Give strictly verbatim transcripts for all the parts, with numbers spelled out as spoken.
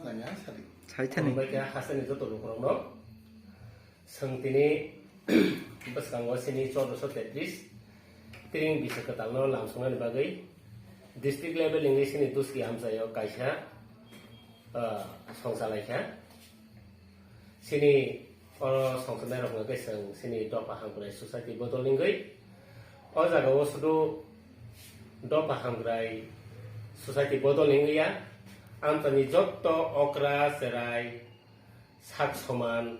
Saithani. Hambai khe hasteni joto lukurokno. Chwng tini bwskango chini chordoso tetris tring bisi kwtalno lamsongnani bagwi district level wngwi chini Duski amchaio kaisa, ah, songchalaikha. Chini oro songchomnai rok hwnkhe chwng chini Dopha Hamkrai Society bodol wngwi. O jagao sudu Dopha Hamkrai Society bodol wngya. Amtani jotto okra, cherai, sak soman,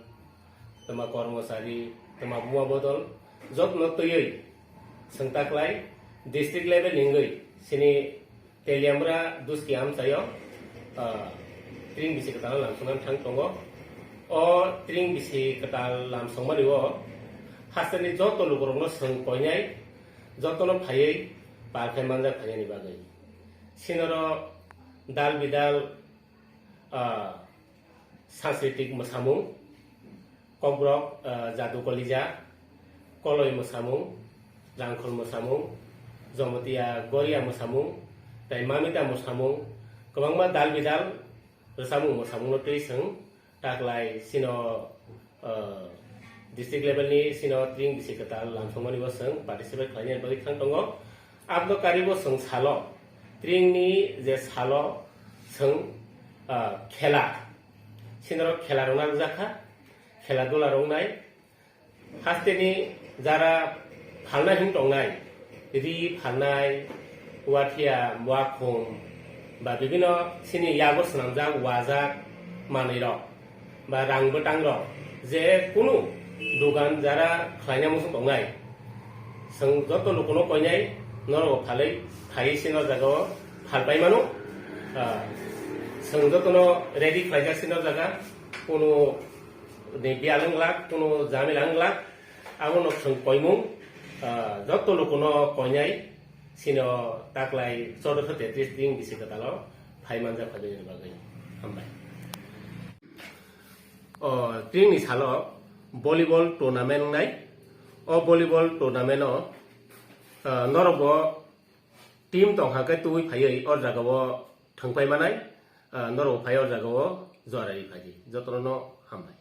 twma kormochari, twma buma bodol, jotno twiwi chwng taklai district level wngwi chini Teliamura Duski amchaio, ah, tring bisi kwtal lamsongnani thang tongo. O tring bisi kwtal lamsongmani o hasteni joto lukurokno chwng koinai, jotono phaiwi pal khai manjak phainani bagwi. Sinoro dal bidal, ah, sansritik mwsamung, Kokborok, ah, Jadu Kolija, Koloi mwsamung, Rangkhol mwsamung, Jomotia Goria mwsamung, tei Mamita mwsamung, kwbangma dal bidal rwchapmung mwsamungno twi chwng taklai chino, ah, district level ni chino tring bisi kwtal lamsongmani bo chwng participate khlainani bagwi thang tongo. Aboni karibo chwng salo, tring ni je salo chwng, ah, khela, sinoro khela rwna rwjakha, khela dula rwnai, hasteni jara phalnai hwn tongnai, ri phalnai, wathiya, muakhum, ba bibino chini yago swnamjak wajak manwirok, ba rang bwtangrok, je kunu dugan jara khlaina muchung tongnai, chwng joto lukuno koinai norok phalwi phaiwi chini jagao phalpai mano. Ah, chwng jotono ready khlaijak chini jaga, kunu ni biyal wng glak, kunu jamila wng glak, abono chwng koimung, ah, joto lukuno koinai chino taklai chordoso tetris tring bisi kwtalo phai manjak phainani bagwi. Hambai. O tringni salo volleyball tournament wngnai. O volleyball tournament o, ah, norokbo team tongkha khe tubui phaiwi o jagao thwngpai manai, ah, norokbo phai o jagao jora ri phaidi. Jotono hambai.